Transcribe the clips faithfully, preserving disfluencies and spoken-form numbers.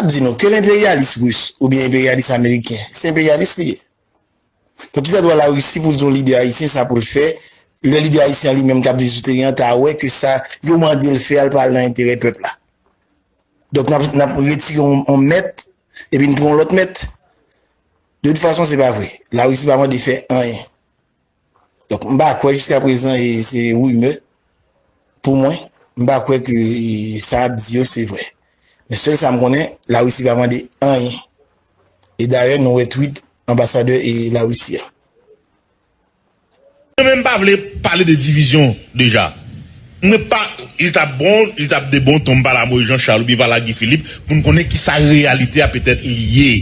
Di nou, ke l enperyalis ris oubyen enperyalis ameriken, se enperyalis li ye. Donk, ki sa dwa Larisi pou l di yon lidè ayisyen sa pou l fè, lè lidè ayisyen an li menm k ap viv sou teren an ta wè ke sa yo mande l fè a, l pa al nan enterè pèp la. Donk, n ap, n ap retire yon, yon mèt, epi n pran yon lòt mèt. De tout fason, se pa vre. Larisi pa mande fè anyen. Donk, m pa kwè jiska prezan, e se rimè. Pou mwen, m pa kwè ke, e, sa y ap di yo, se vre. Men sèl sa m konnen, Larisi pa mande anyen. E dayè, nou wè tweet anbasadè e Larisi a. Mwen menm pa vle pale de divizyon deja. Mwen pa, li t ap bon, li t ap de bon ton m pale a Moïse Jean Charles oubyen pale a Guy Philippe pou n konnen kisa reyalite a petèt li ye.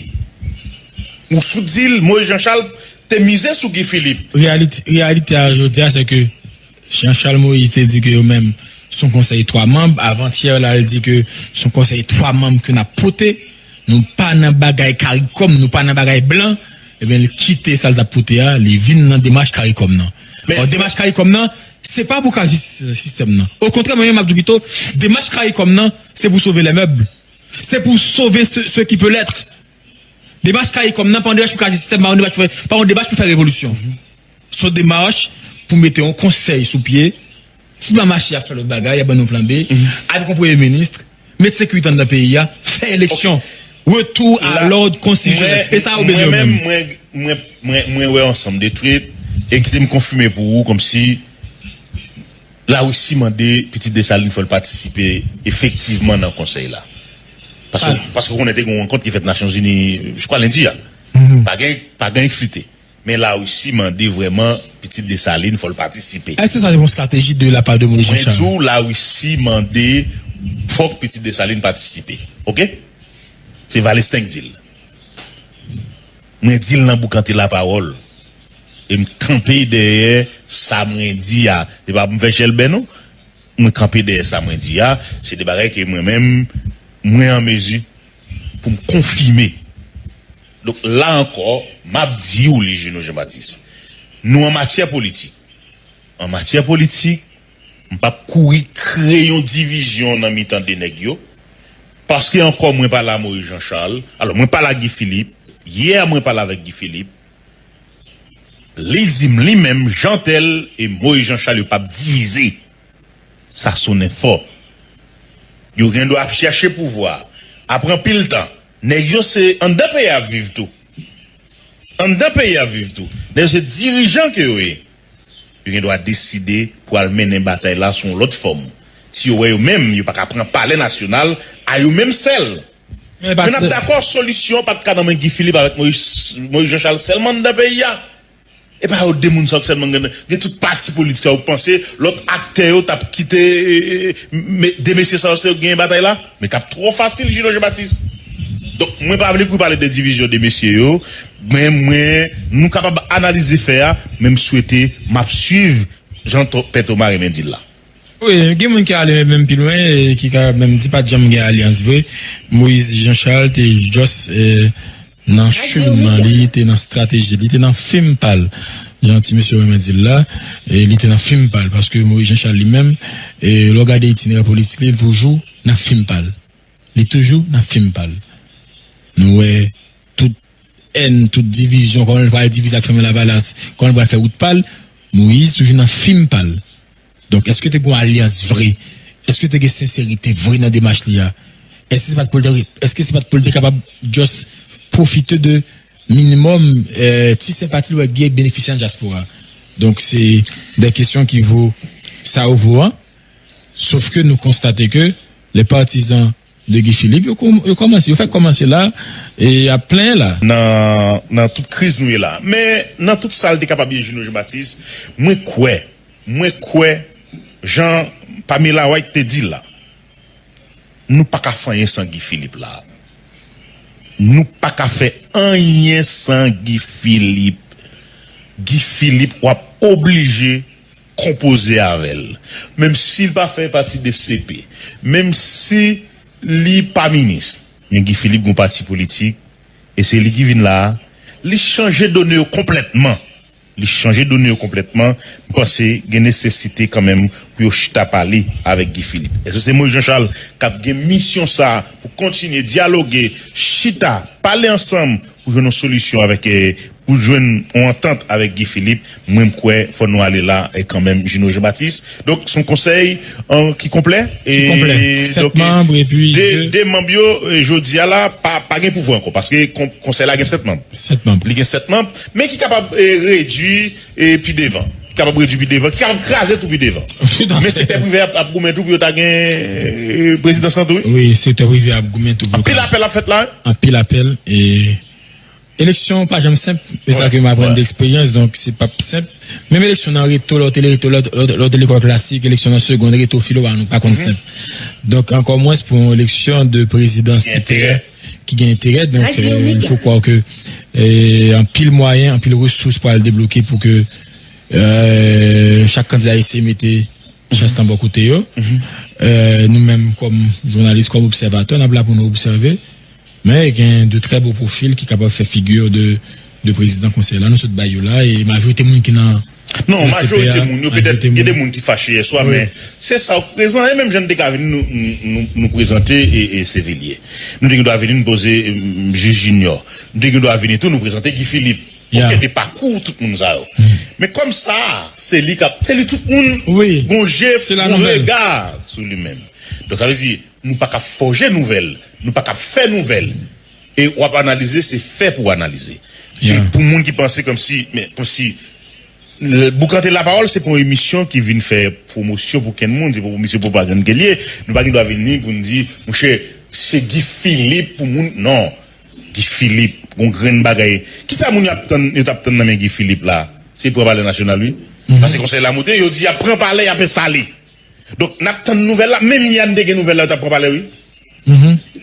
Ou sou di l, Moïse Jean Charles te mize sou Guy Philippe. Reyalite, reyalite a jodi a, se ke Jean Charles Moïse te di ke yo menm se yon konsèy twa manm. Avantyè la, l di ke se yon konsèy twa manm ke n ap pote. Nou pa nan bagay karikòm, nou pa nan bagay blan. Ebyen, li kite sa l t ap pote a, li vin nan demach karikòm nan. Or, demach karikòm nan, se pa pou kraze sis- sistèm nan. Okontrè, mwen menm, m ap di w pito, demach karikòm nan, se pou sove lè mèb. Se pou sove se, se ki pe lèt. Demach karikòm nan, pa yon demach pou kraze sistèm, pa yon demach pou fè, pa yon demach pou fè revolisyon. Se yon demach pou mete yon konsèy sou pye. Si l pa mache, y ap fè lòt bagay, y ap ban nou plan B, avèk yon premye minis, met sekirite anndan peyi a, fè eleksyon. Retour à l'ordre constitutionnel. E sa yo bezwen yo menm. Mwen, mwen, mwen, mwen wè ansanm de twit e kite m konfime pou ou kòmsi Larisi mande Pitit Desalin fò l patisipe efektivman nan konsèy la. Paske, paske ou konnen te gen yon rankont ki fèt Nasyonzini, je crois, lendi a. Pa gen, pa gen flite. Men Larisi mande vrèman Pitit Desalin fò l patisipe. Èske sa se yon estrateji de la pa de Moïse Jean Charles? Mwen di w Larisi mande fòk Pitit Desalin patisipe. Oke? Se Valesten k di l. Mwen di l nan boukante lapawòl. E m kanpe dèyè sa mwen di a. Se pa pou m fè chèlbè non. Mwen kanpe dèyè sa mwen di a. Se de bagay ke mwen menm, mwen an mezi pou m konfime. Donk, la ankò, m ap di w li, Jino Jean Baptiste. Nou an matyè politik. An matyè politik, m p ap kouri kreye yon divizyon nan mitan de nèg yo. Paske ankò mwen pale a Moïse Jean Charles. Alò, mwen pale a Guy Philippe. Yè, mwen pale avèk Guy Philippe. Li di m li menm, Jeantel e Moïse Jean Charles yo p ap divize. Sa sonnen fò. Yo gen dwa ap chèche pouvwa a. Ap pran anpil tan. Nèg yo se anndan peyi a ap viv tou. Anndan peyi a ap viv tou. Nèg yo se dirijan ke yo ye. Yo gen dwa deside pou al mennen batay la sou yon lòt fòm. Si yo wè yo menm, yo pa ka pran palè nasyonal a yo menm sèl. Men n ap dakò, solisyon an pa t ka nan men Guy Philippe avèk Moïse, Moïse Jean Charles sèlman anndan peyi a. E pa yo de moun sa yo k sèlman gen, gen tout pati politik sa yo k panse, lòt aktè yo t ap kite, e, e, e, de mesye sa yo se yo k genyen batay la. Men t ap twò fasil, Jino Jean Baptiste. Donk, mwen pa vle kou pale de divizyon de mesye yo, men mwen, nou kapab analize fè a, men m swete, m ap swiv jan Pè Toma renmen di l la. Wi, gen moun ki ale menm pi lwen e ki ka menm di pa t janm gen alyans vre. Moïse Jean Charles te just, e, nan cheminman li, li te nan estrateji, li te nan fim pa l. Jan ti mesye renmen di l la, e li te nan fim pa l, paske Moïse Jean Charles li menm, e, lè w gade itinerè politik li, li toujou nan fim pa l. Li toujou nan fim pa l. Nou wè tout èn, tout divizyon, kòman l pral divize ak Fèmen Lavalas, kòman l pral fè wout pa l, Moïse toujou nan fim pa l. Donk, èske te gen yon alyans vre? Èske te gen senserite vre nan demach li a? Èske se pa t pou l te, èske se pa t pou l te kapab just pwofite de minimòm, e, ti senpati l wè k gen benefisye nan dyaspora? Donk, se de kesyon ki vo sa yo vo an. Sof ke nou konstate ke les partisans de Guy Philippe, yo, kòm-, yo kòmanse, yo fèk kòmanse la, e y ap plenyen la. Nan, nan tout kriz nou ye la. Men, nan tout sa l te kapab ye, Jino Jean Baptiste, mwen kwè, mwen kwè, jan Pamela White te di l la, nou pa ka fè anyen san Guy Philippe la. Nou pa ka fè anyen san Guy Philippe. Guy Philippe, w ap oblije konpoze avè l. Menm si l pa fè pati de C P, menm si li pa minis, men Guy Philippe gon pati politik, e se li ki vin la a, li chanje done yo konplètman. li chanje done yo konplètman, m panse gen nesesite kanmenm pou yo chita pale avèk Guy Philippe. Èske se Moïse Jean Charles k ap gen misyon sa a pou kontinye dyaloge, chita, pale ansanm pou jwenn yon solisyon avèk, eh, pou jwenn yon antant avèk Guy Philippe? Mwen, m kwè fò nou ale la, eh, kanmenm, Jino Jean Baptiste. Donk, se yon konsèy, eh, ki konplè. Ki konplè. Sèt manm, epi de, de manm yo, eh, jodi a la, pa, pa gen pouvwa ankò, paske kon-, konsèy la gen sèt manm. Sèt manm. Li gen sèt manm, men ki kapab, eh, redui, eh, pi devan. Ki kapab redui pi devan, ki kapab kraze tou pi devan. Men sektè prive ap, ap goumen tou pou yo ta gen, eh, prezidans lan tou, wi. Wi, sektè prive ap goumen tou pou yo. Anpil apèl ap fèt la, wi. Anpil apèl, e eleksyon pa janm senp. Se sa ke m aprann de eksperyans, donk se p ap senp. Menm eleksyon nan reto, lè w te reto, lè w te lekòl klasik, eleksyon nan segonn, reto filo ba nou pa konn senp. Donk, ankò mwens pou yon eleksyon de prezidan sektè ki gen enterè. Donk, euh, il faut croire que, euh, anpil mwayen, anpil resous pral debloke pou ke, euh, chak kandida eseye mete chans lan bò kote yo. Euh, nou menm, kòm jounalis, kòm obsèvatè, n ap la pou nou obsève. Men gen de trè bon pwofil ki kapab fè figi de, de prezidan konsèy la. Nou sot bay yo la, e majorite moun ki nan Non, majorite moun yo, petèt, gen de moun ki fache yèswa, men se sa k prezan. E menm jan n te ka vini, nou, nou, nou, nou prezante e, e Sevilye. Nou te gen dwa vini, nou poze, mm, Jij Junior. Nou te gen dwa vini tou, nou prezante Guy Philippe. Ok, de pakou tout moun sa yo. Men kòm sa, se li k ap, se li tout moun gon je, gon rega sou li menm. Donk, sa vle di, nou pa ka fòje nouvèl, nou pa ka fè nouvèl. E w ap analize, se fè pou w analize. E pou moun ki panse kòmsi, men, kòmsi, Boukante Lapawòl, se pa yon emisyon ki vin fè pwomosyon pou kenn moun, se pa yon emisyon pwopagann ke l ye. Nou pa gen dwa vini pou n di, monchè, se Guy Philippe pou moun. Non. Guy Philippe, gon grenn bagay. Kisa moun yo ap tann, yo t ap tann nan men Guy Philippe la? Se pran palè nasyonal, wi. Paske konsèy la moute, yo di y ap pran palè, y ap enstale. Donk, n ap tann nouvèl la. Menm yè a, n te gen nouvèl la, yo t ap pran palè, wi.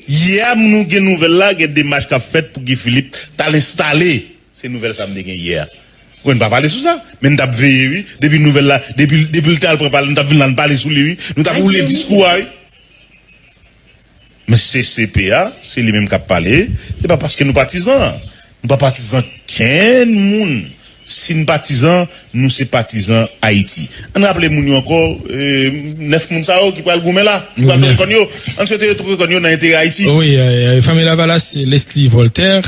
Yè a, nou gen nouvèl la, gen demach k ap fèt pou Guy Philippe t al enstale. Se nouvèl sa m te gen yè a. Wi, n pa pale sou sa, men n t ap veye, wi. Depi nouvèl la, depi, depi l te al pran palè, nou t ap vin la, n pale sou li, wi. Nou t ap woule diskou a, wi. Men se C C P a, se li menm k ap pale. Se pa paske nou patizan. Nou pa patizan kenn moun. Si n patizan, nou se patizan Ayiti. Ann raple moun yo ankò, eh, nèf moun sa yo ki pral goumen la, ki pral tounen kòn yo. Ann swete yo tounen kòn yo nan enterè Ayiti. Wi, eh, eh, Fanmi Lavalas, se Leslie Voltaire.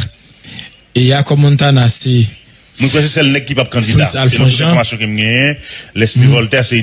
E Yacob Montana, se Mwen kwè se sèl nèg ki p ap kandida. Selon tout enfòmasyon ke m genyen, Leslie Voltaire se